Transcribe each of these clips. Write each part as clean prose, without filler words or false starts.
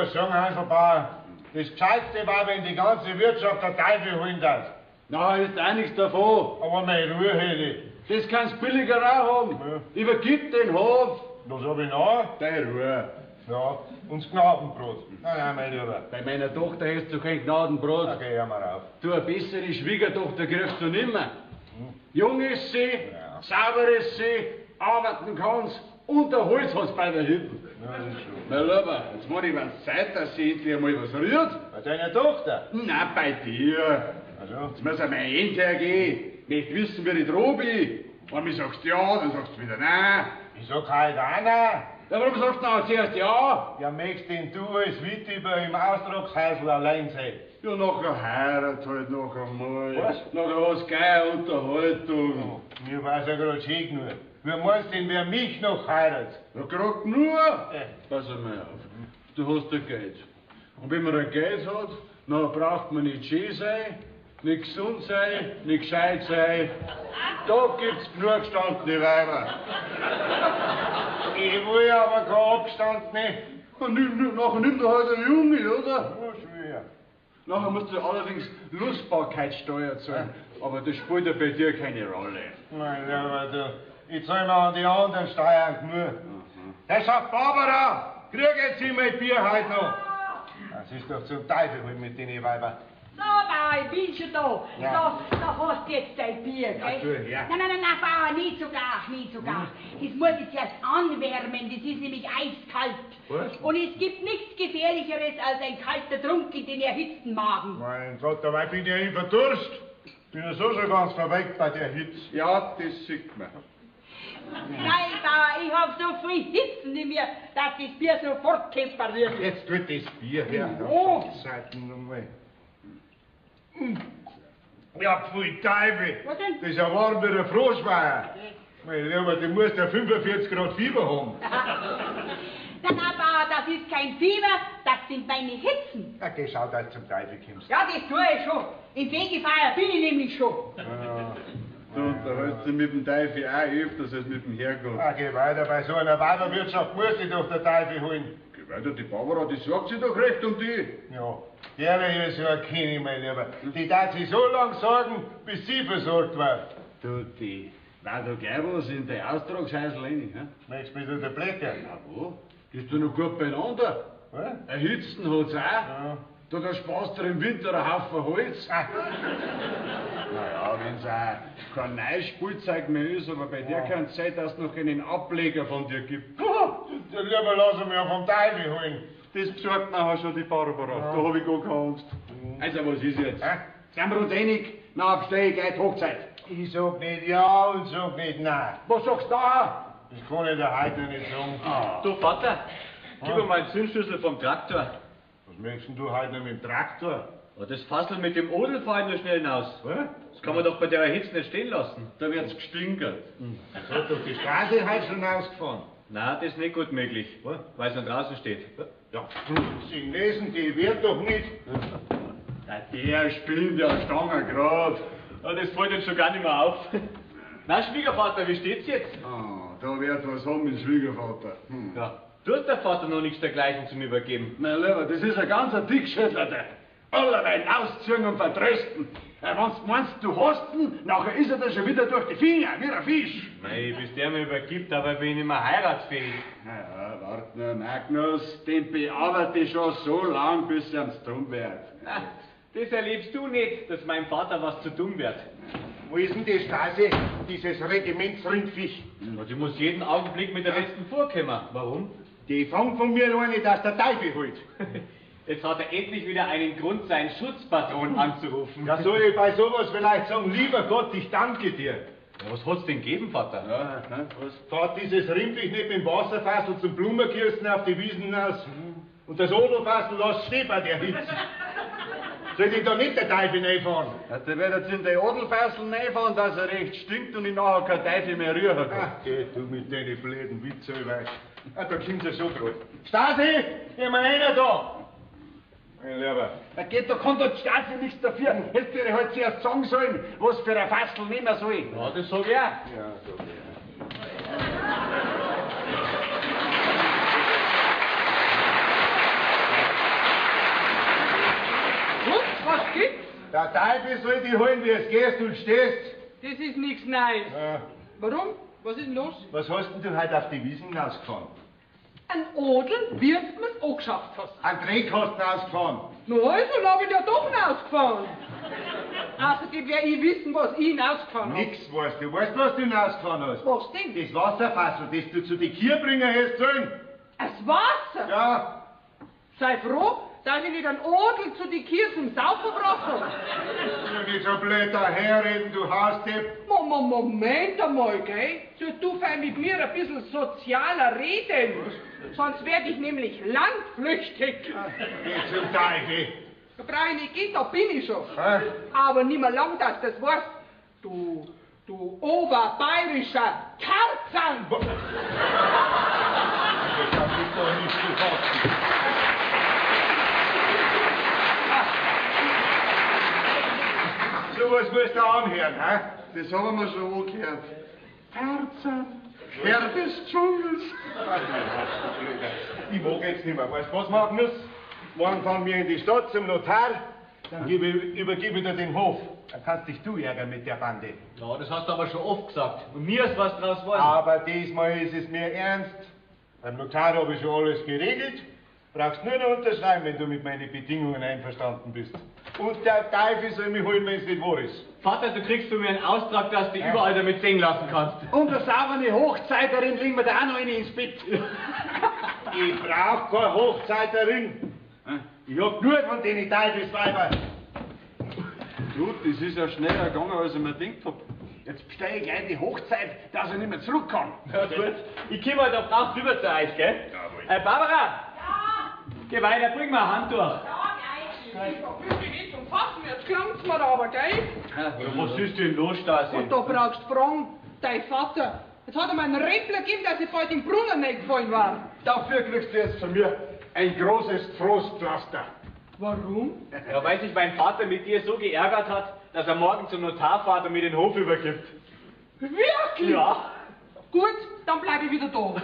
was sagen, Hansl Bauer. Das Gescheitste war, wenn die ganze Wirtschaft der Teufel holen darf. Na, ist auch nichts davon. Aber meine Ruhe hätte ich. Das kannst du billiger auch haben. Ja. Übergib den Hof. Was hab ich noch? Deine Ruhe. Ja, und das Gnadenbrot. Nein, nein, mein Lieber. Bei meiner Tochter hast du kein Gnadenbrot. Okay, hör mal auf. Du, eine bessere Schwiegertochter kriegst du nimmer. Jung ist sie, Ja. sauber ist sie, arbeiten kann's und der Holz hat's bei der Hütte. Ja, das ist schon. Mein Lieber, jetzt meine ich, wenn's Zeit, dass sie endlich einmal was rührt. Bei deiner Tochter? Nein, bei dir. Also, Jetzt muss einmal ein Ende hergehen. Nicht wissen, wie ich dran bin. Wenn du sagst ja, dann sagst du wieder nein. ich sag halt auch nein. Ja, warum sagst du dann zuerst ja? Ja, möchtest denn du als Witwer im Austragshäusl allein sein? Ja, nachher heirat halt noch einmal. Was? Nachher hast du geile Unterhaltung. Mir war's ja grad schön genug. Wie meinst denn, wer mich noch heiratet? Ja, grad nur. Pass einmal auf. Du hast ja Geld. Und wenn man ein Geld hat, dann braucht man nicht schön sein, nicht gesund sein, nicht gescheit sein. Da gibt's genug gestandene Weiber. Ich will aber kein Abgestandene. Und nachher nimmt er halt eine Junge, oder? Ja, schwer. Nachher musst du allerdings Lustbarkeitssteuer zahlen. Aber das spielt ja bei dir keine Rolle. Mein Lieber, du, ich zahl mir an die anderen Steuern genug. Herrschaft Barbara, krieg jetzt ich mein Bier heute noch. Das ist doch zum Teufel holen mit den Weiber. So, Bauer, ich bin schon da. Ja. Da, da hast du jetzt dein Bier, Ja, gell? tu her. Nein, nein, nein, nein, Bauer, nicht so gar, nicht so gar. Das muss ich zuerst anwärmen, das ist nämlich eiskalt. Was? Und es gibt nichts Gefährlicheres als ein kalter Trunk in den erhitzten Magen. Mein Gott, dabei bin ich ja immer Durst. Bin ja so schon ganz verweckt bei der Hitze. Ja, das sieht man. Nein, Bauer, ich hab so viel Hitzen in mir, dass das Bier sofort temperiert. Jetzt tut das Bier her. Oh. Seiten nochmal. Ja, pfui Teufel. Was denn? Das ist ja warm wie ein Froschweiher. Mein Lieber, du musst ja 45 Grad Fieber haben. Nein, nein, Bauer, das ist kein Fieber, das sind meine Hitzen. Ja, geh, schau, dass du zum Teufel kommst. Ja, das tue ich schon. Im Fegefeuer bin ich nämlich schon. Ja. Du unterhältst dich mit dem Teufel auch öfters als mit dem Herrgott. Ah, geh weiter, bei so einer Weiberwirtschaft muss ich doch der Teufel holen. Geh weiter, die Barbara, die sorgt sich doch recht um die. Ja, der hier ist ja ein König, mein Lieber. Die darf sich so lange sorgen, bis sie versorgt wird. Du, die war da gleich was in der Austragshäusl rein, hä? Möchtest du mich durch die Blätter? Na wo? Die ist doch noch gut beieinander. Was? Erhitzen hat's auch. Ja. Da sparst du im Winter einen Haufen Holz. Ah, Naja, wenn's auch kein neues Spielzeug mehr ist, aber bei dir Ja. kann's sein, dass es noch einen Ableger von dir gibt. du lieber lass mich ja vom Teufel holen. Das besorgt nachher schon die Barbara. Ja. Da hab ich gar keine Angst. Also, was ist jetzt? Hä? Sind wir uns einig? Na, besteh ich gleich die Hochzeit. Ich sag nicht ja und sag nicht nein. Was sagst du da? Das kann ich dir heute noch nicht sagen. Ah. Du Vater, gib mir mal den Zündschlüssel vom Traktor. Was möchtest denn du heute noch mit dem Traktor? Oh, das Fassel mit dem Odel fahr ich nur schnell hinaus. Was? Das kann man doch bei der Hitze nicht stehen lassen. Da wird's gestinkert. Das hat doch die Straße heute schon ausgefahren. Na, das ist nicht gut möglich, Was? weil es noch draußen steht. Ja, Chinesen, die wird doch nicht. Na, der spinnt ja Stange grad. Oh, das fällt uns schon gar nicht mehr auf. Na, Schwiegervater, wie steht's jetzt? Ah, da wird was haben mit dem Schwiegervater. Hm. Ja, tut der Vater noch nichts dergleichen zum Übergeben. Mein Lieber, das ist ein ganzer Dickschädler. Allerweil ausziehen und vertrösten. Wenn's meinst, du hast ihn, nachher ist er da schon wieder durch die Finger, wie ein Fisch. Mei, bis der mir übergibt, aber bin ich nicht mehr heiratsfähig. Na ja, wart nur, Magnus, den bearbeite ich schon so lang, bis er ans dumm wird. Na, das erlebst du nicht, dass meinem Vater was zu dumm wird. Wo ist denn die Straße, dieses Regimentsrindviech? Ja, die muss jeden Augenblick mit der letzten vorkommen. Warum? Die fangt von mir eine, dass der Teufel holt. Jetzt hat er endlich wieder einen Grund, seinen Schutzpatron anzurufen. Da soll ich bei sowas vielleicht sagen, lieber Gott, ich danke dir. Ja, was hat's denn gegeben, Vater? Ja, ne, was? Fahrt dieses Rindviech nicht mit dem Wasserfassel zum Blumenkirsten auf die Wiesen hinaus. Und das Odelfassel lasst stehen bei der Hitze. Soll ich da nicht der Teufel reinfahren? Ja, der wird jetzt in die Adelfassel reinfahren, dass er recht stinkt und ich nachher kein Teufel mehr rühren kann. Ach, geh du mit deinen blöden Witze über. Ah, da kommt's ja schon grad. Stasi, geh mal einer da! Mein Lieber. Da geht, da kann doch die Stasi nichts dafür. Hättest du ihr halt zuerst sagen sollen, was für ein Fassel nehmen soll. Ja, das sag ich auch. Ja, so ja. Der Teufel soll dich holen, wie es gehst und stehst. Das ist nichts Neues. Ja. Warum? Was ist denn los? Was hast denn du heute auf die Wiesen rausgefahren? Ein Odel, wie du mir's angeschafft hast. Ein Dreck hast du rausgefahren. Na also, dann hab ich ja doch hinausgefahren. Außerdem wär ich wissen, was ich hinausgefahren hab. Nix weißt du. Weißt du, was du hinausgefahren hast? Was denn? Das Wasserfassel, das du zu den Kierbringern hast sollen. Das Wasser? Ja. Sei froh, dass ich nicht einen Odel zu den Kier zum Saufen gebracht hab. Du nicht so blöd daherreden, du Hausdepp. Moment einmal, gell? So, du fein mit mir ein bisschen sozialer reden. Was? Sonst werde ich nämlich landflüchtig. Geh zum Teufel. Da brauch ich nicht gehen, da bin ich schon. Hä? Aber nimmer lang, dass das weißt. Du oberbayerischer Tarzan! Das ist doch nicht zu fassen. So was musst du anhören, hä? Das haben wir schon angehört. Tarzan, Herr des Dschungels. Ich mag jetzt nicht mehr. Weißt du was, Magnus? Morgen fahren wir in die Stadt zum Notar, dann übergebe ich dir den Hof. Dann kannst dich du ärgern mit der Bande. Ja, das hast du aber schon oft gesagt. Und mir ist was draus geworden. Aber diesmal ist es mir ernst. Beim Notar habe ich schon alles geregelt. Brauchst nur noch unterschreiben, wenn du mit meinen Bedingungen einverstanden bist. Und der Teufel soll mich holen, wenn es nicht wahr ist. Vater, du kriegst von mir einen Austrag, dass du überall damit singen lassen kannst. Und eine saubere Hochzeiterin legen wir da auch noch eine ins Bett. Ich brauch keine Hochzeiterin. Ich hab nur von den Teufelsweibern. Du, das ist ja schneller gegangen, als ich mir gedacht hab. Jetzt bestelle ich gleich die Hochzeit, dass ich nicht mehr zurück kann. Ja, gut. Ich komme halt auf Nacht rüber zu euch, gell? Jawohl. Barbara! Ja? Geh weiter, bring mal eine Hand durch. Ja, gleich. Ich hab wirklich nicht zum Fassen, jetzt klang's mir aber, gell? Ja, was ist denn los, Stasi? Und da brauchst du fragen, dein Vater. Jetzt hat er mir einen Rempler gegeben, dass ich bald im Brunnen reingefallen war. Dafür kriegst du jetzt von mir ein großes Trostpflaster. Warum? Ja, weil sich mein Vater mit dir so geärgert hat, dass er morgen zum Notar fährt und mir den Hof übergibt. Wirklich? Ja. Gut, dann bleib ich wieder da.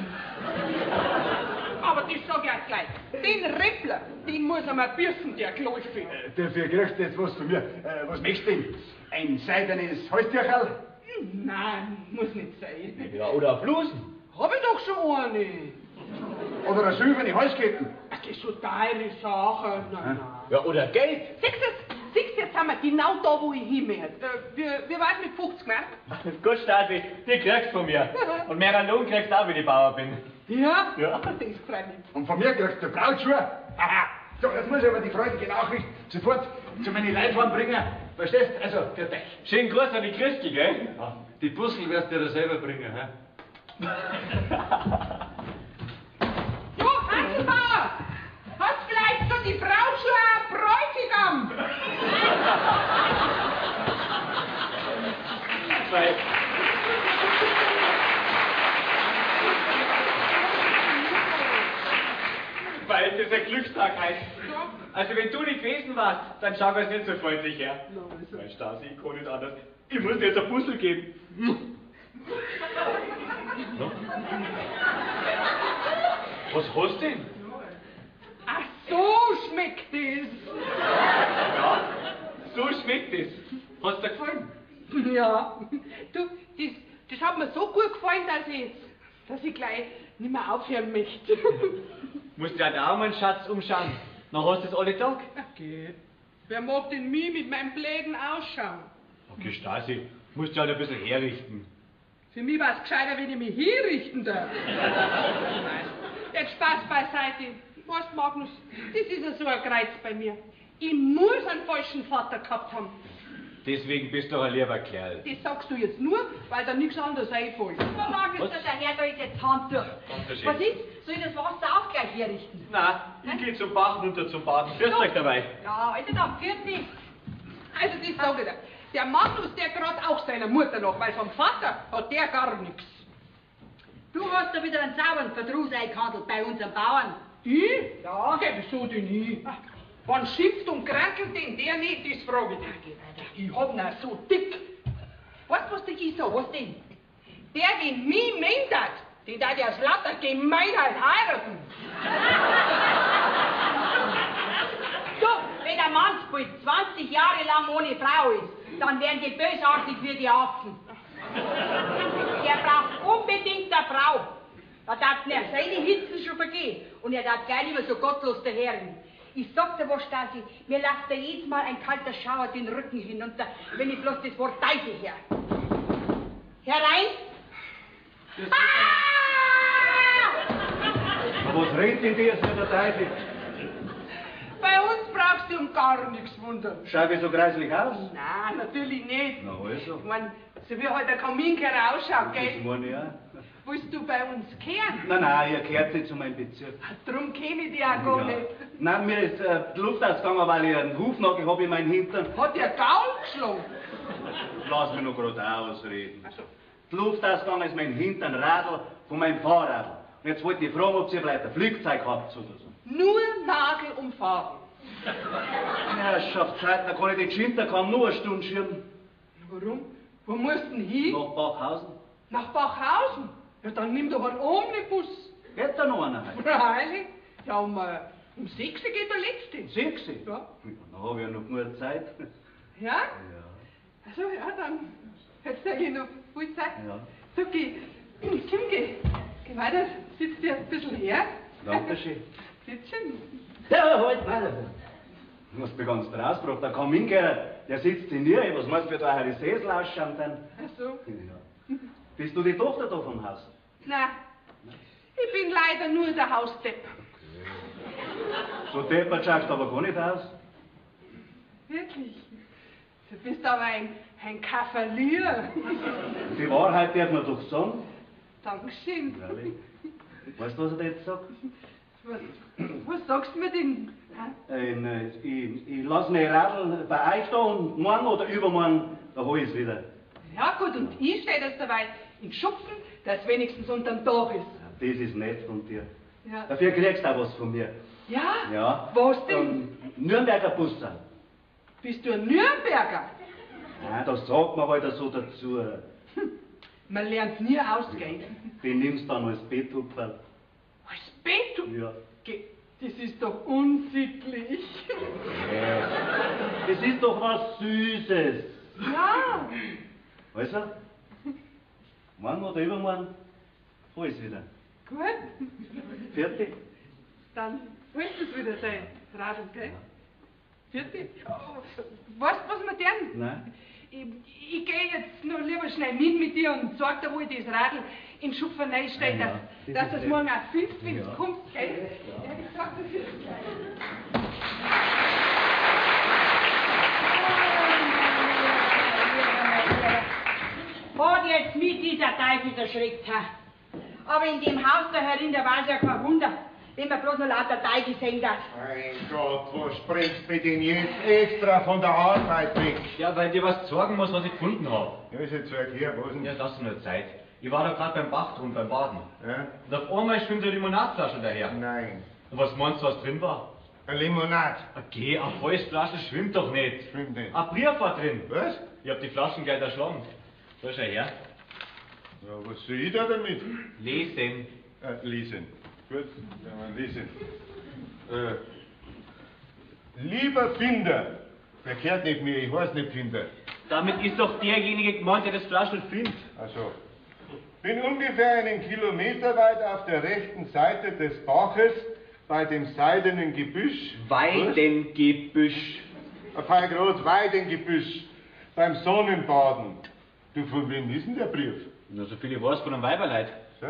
Aber das sag ich auch gleich. Den Rempler, den muss er mal bürsten, der Gläufe. Dafür kriegst du jetzt was von mir. Was möchtest du denn? Ein seidenes Halstücherl? Nein, muss nicht sein. Ja, oder Blusen. Hab ich doch schon eine. Oder eine silberne Halsketten. Das ist so teure Sache. Nein, nein. Ja, oder Geld. Siehst du, jetzt sind wir genau da, wo ich hin möchte. Wie war's mit 50 Mark? Gut, Stasi, die kriegst du von mir. Und mehr Lohn kriegst du auch, wenn ich Bauer bin. Ja? Ja. Das freut mich. Und von mir kriegst du Brautschuhe. Aha. So, jetzt muss ich aber die freudige Nachricht sofort zu meinen Leitfahren bringen. Verstehst? Also, für dich. Schönen Gruß an die Christi, gell? Ja. Die Bussel wirst du dir selber bringen, hä? Jo, Hanselbauer! Hast vielleicht schon die Brautschuhe am Bräutigam? Zwei. Weil das ein Glückstag heißt. Ja. Also wenn du nicht gewesen warst, dann schau es nicht so freundlich her. No, also. Mein Stasi, ich kann nicht anders. Ich muss dir jetzt ein Puzzle geben. No? Was hast du denn? Ach, so schmeckt es. Ja, so schmeckt es. Hat's dir gefallen? Ja. Du, das hat mir so gut gefallen, dass ich gleich nicht mehr aufhören möchte. Musst ja da auch mal einen Schatz umschauen. Dann hast du es alle Tag. Okay. Wer mag denn mich mit meinem Bläden ausschauen? Okay, Stasi, musst du halt ein bisschen herrichten. Für mich war's gescheiter, wenn ich mich hinrichten darf. Jetzt Spaß beiseite. Weißt, Magnus, das ist ja so ein Kreuz bei mir. Ich muss einen falschen Vater gehabt haben. Deswegen bist du doch ein lieber Kerl. Das sagst du jetzt nur, weil da nichts anderes einfällt. So, Magnus, der Herr, da ist jetzt Handtuch. Was ist? Soll ich das Wasser auch gleich herrichten? Nein, ich geh zum Bach runter zum Baden. Grüß euch dabei. Ja, also dann, führt mich. Also das sag ich dir. Der Magnus, der grad auch seiner Mutter noch, weil vom Vater hat der gar nichts. Du hast da wieder einen sauberen Verdruss eingehandelt bei unseren Bauern. Ich? Ja. Okay, wieso denn ich? Wann schimpft und krankelt denn der nicht, das frage ich dich. Ich hab ihn auch so dick. Weißt du, was der ich sag? Was denn? Der, den mich mindert, den da der lauter Gemeinheit heiraten. Du, wenn der Mann Mannsbild 20 Jahre lang ohne Frau ist, dann werden die bösartig wie die Affen. Der braucht unbedingt eine Frau. Da darf mir seine Hitzen schon vergehen und er darf gleich nicht mehr so gottlos daherren. Ich sag dir was, Stasi, mir läuft da jedes Mal ein kalter Schauer den Rücken hinunter, wenn ich bloß das Wort Teufel her. Herein! Ah! Was rennt denn dir so der Teufel? Bei uns brauchst du um gar nichts wundern. Schau ich so greislich aus? Nein, natürlich nicht. Na also. Ich mein, so wie halt der Kaminkehrer ausschaut, gell? Das meine ich auch. Willst du bei uns kehren? Nein, nein, ihr gehört nicht zu meinem Bezirk. Drum kenn ich dich auch gar nicht. Nein, mir ist die Luft ausgegangen, weil ich einen Hufnagel hab in meinen Hintern. Hat dir Gaul geschlagen? Lass mich noch grad ausreden. Ach so. Die Luft ausgegangen ist mein Hintern Radl von meinem Fahrrad. Und jetzt wollte ich fragen, ob ihr vielleicht ein Flickzeug habt oder so. Nur Nagel umfahren. Herrschaftszeit, da kann ich den Schinterkamm nur eine Stunde schieben. Warum? Wo musst du denn hin? Nach Bachhausen. Nach Bachhausen? Ja, dann nimm doch einen Omnibus. Geht da noch einer heute? Freilich. Ja, um 6 Uhr geht der letzte. 6 Uhr? Ja. Ja, dann hab ich ja noch genug Zeit. Ja? Ja. Also, ja, dann hättest du eigentlich noch viel Zeit. Ja. So, geh, komm, geh. Geh weiter, sitz dir ein bisschen her. Dankeschön. Bittschön. Ja, halt, nein. Du hast mich ganz rausgebracht. Der Kaminkehrer, der sitzt in mir. Was meinst du, wie da eure Sessel ausschauen dann? Ach so. Ja. Bist du die Tochter da vom Haus? Nein, ich bin leider nur der Hausdepp. Okay. So deppert schaust du aber gar nicht aus. Wirklich? Du bist aber ein Kavalier. Die Wahrheit darf man doch sagen. Dankeschön. Freilich. Weißt du, was ich dir jetzt sag? Was sagst du mir denn? Ich lass mein Radl bei euch da und morgen oder übermorgen, da hol ich's wieder. Ja gut, und ich steh das dabei in Schupfen, dass wenigstens unterm Dach ist. Ja, das ist nett von dir. Ja. Dafür kriegst du auch was von mir. Ja? Ja. Was denn? Nürnberger Busser. Bist du ein Nürnberger? Nein, das sagt man halt so dazu. Man lernt nie aus, gell? Den nimmst du dann als Betthupferl. Als Betthupferl? Ja. Geh, das ist doch unsittlich. Ja. Das ist doch was Süßes. Ja. Also, morgen oder übermorgen, hol ich's wieder. Gut. Fertig? Dann holst du's wieder, dein Radl, gell? Fertig? Oh, weißt du, was wir tun? Nein. Ich geh jetzt noch lieber schnell mit dir und sag dir, wo ich das Radl in den Schupfen reinstelle, Ja, ja. dass du es morgen auch findest, wenn du Ja. kommst, gell? Ja, ich sag das jetzt gleich. Hat jetzt mit dieser Teufel erschreckt, ha? Aber in dem Haus da herin, da war's ja kein Wunder, wenn man bloß noch lauter Teufel sehen darf. Mein Gott, was springst du denn jetzt extra von der Arbeit weg? Ja, weil dir was zeigen muss, was ich gefunden hab. Ja, ist jetzt so erklärt, was denn? Ja, das ist nur Zeit. Ich war da gerade beim Bach drum, beim Baden. Ja? Und auf einmal schwimmt eine Limonadflasche daher. Nein. Und was meinst du, was drin war? Eine Limonade. Okay, eine Fäustflasche schwimmt doch nicht. Schwimmt nicht. Ein Brief war drin. Was? Ich hab die Flaschen gleich erschlagen. Da schau her. Ja, was soll ich da damit? Lesen. Lesen. Gut, dann lesen. Lieber Finder, der gehört nicht mir, ich weiß nicht Finder. Damit ist doch derjenige gemeint, der das Flaschel findet. Also, bin ungefähr einen Kilometer weit auf der rechten Seite des Baches bei dem seidenen Gebüsch. Weidengebüsch. Auf ein Grad Weidengebüsch. Beim Sonnenbaden. Du, von wem ist denn der Brief? Na, so viel ich weiß, von einem Weiberleid. So.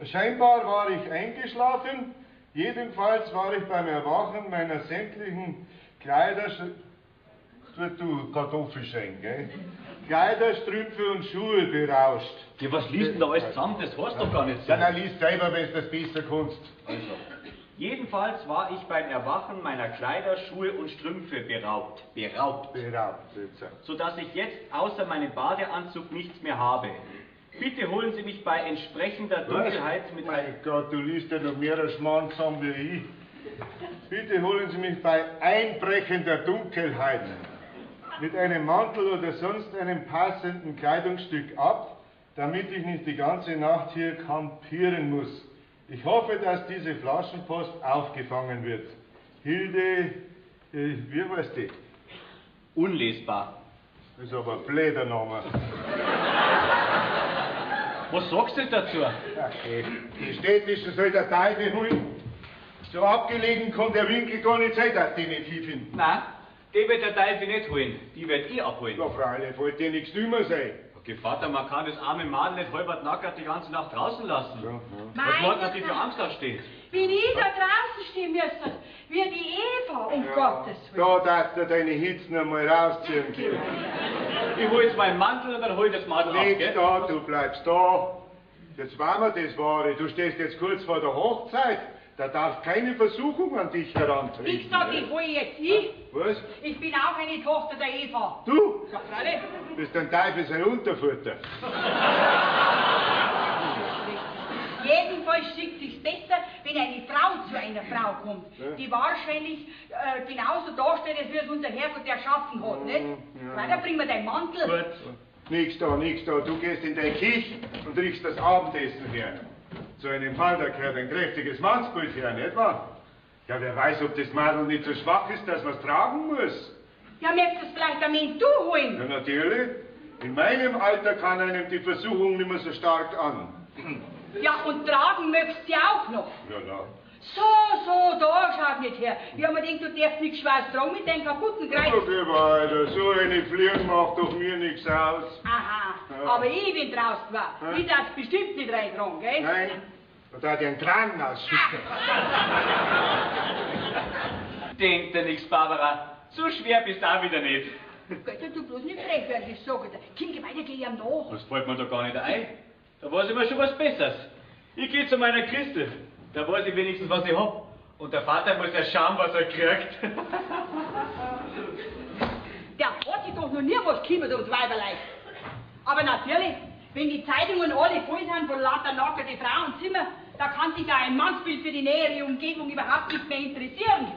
Scheinbar war ich eingeschlafen. Jedenfalls war ich beim Erwachen meiner sämtlichen Kleider... Du Kartoffelschein, gell? Kleider, Strümpfe und Schuhe berauscht. Ja, was liest denn da alles zusammen? Das heißt doch gar nicht so. Ja, na, lies selber, wenn du das besser kannst. Also, jedenfalls war ich beim Erwachen meiner Kleider, Schuhe und Strümpfe beraubt. Beraubt. Beraubt, jetzt. Sodass ich jetzt außer meinem Badeanzug nichts mehr habe. Bitte holen Sie mich bei entsprechender Dunkelheit mit Mein Gott, du liest ja noch mehr Schmarrn zusammen wie ich. Bitte holen Sie mich bei einbrechender Dunkelheit mit einem Mantel oder sonst einem passenden Kleidungsstück ab, damit ich nicht die ganze Nacht hier kampieren muss. Ich hoffe, dass diese Flaschenpost aufgefangen wird. Hilde Wie heißt die? Unlesbar. Das ist aber ein blöder Name. Was sagst du denn dazu? Okay. Die Städtischen soll der Teufel holen. So abgelegen kann der Winkel gar nicht sein, dass die nicht hinfinden. Nein, die wird der Teufel nicht holen. Die werd ich abholen. Ja, freilich, wollte dir nichts dümmer sein. Okay, Vater, man kann das arme Madel nicht halbert nackert die ganze Nacht draußen lassen. Ja, ja. Was meint man, die für Angst aussteht? Wenn ich da draußen stehen müsste, wie die Eva, um Gottes Willen. Da darfst du deine Hitzen einmal rausziehen, Kind. Ich hol jetzt meinen Mantel und dann hol ich das Madel ab, Nicht gell? da, du bleibst da. Jetzt war mir das Wahre. Du stehst jetzt kurz vor der Hochzeit. Da darf keine Versuchung an dich herantreten. Ich sag, ich hol jetzt ich. Was? Ich bin auch eine Tochter der Eva. Du Ja, freilich. bist ein Teufel sein Unterfutter. Jedenfalls schickt sich's besser, wenn eine Frau zu einer Frau kommt, Ja. die wahrscheinlich genauso dasteht, als wie es unser Herrgott erschaffen hat, nicht? Ja. Weiter bring mir deinen Mantel. Gut. Nix da, nix da. Du gehst in deine Küche und riechst das Abendessen her. Zu einem Fall, da gehört ein kräftiges Mannsbild her, nicht wahr? Ja, wer weiß, ob das Madel nicht so schwach ist, dass man's tragen muss. Ja, möchtest du vielleicht am Ende du holen? Ja, natürlich. In meinem Alter kann einem die Versuchung nicht mehr so stark an. Ja, und tragen möchtest du auch noch. Ja, na. So, so, da schaut nicht her. Ich hab mir gedacht, du darfst nichts schwarz tragen mit deinem kaputten Kreuz. Okay, weiter. So eine Fliegen macht doch mir nichts aus. Aha, Ja. aber ich bin draußen war. Ja. Ich darf's bestimmt nicht reintragen, gell? Nein, da darf ich einen Kran ausschicken. Denk dir nichts, Barbara. So schwer bist du auch wieder nicht. Gell, du bloß nicht frech werden, das sag ich dir. Kind, weiter geh ich ihm nach. Das fällt mir doch gar nicht ein. Da weiß ich mir schon was Besseres. Ich geh zu meiner Christel. Da weiß ich wenigstens, was ich hab. Und der Vater muss ja schauen, was er kriegt. Der hat sich doch noch nie was gekümmert ums Weiberleid. Aber natürlich, wenn die Zeitungen alle voll sind von lauter nackerte Frauenzimmer, da kann sich ja ein Mannsbild für die nähere Umgebung überhaupt nicht mehr interessieren.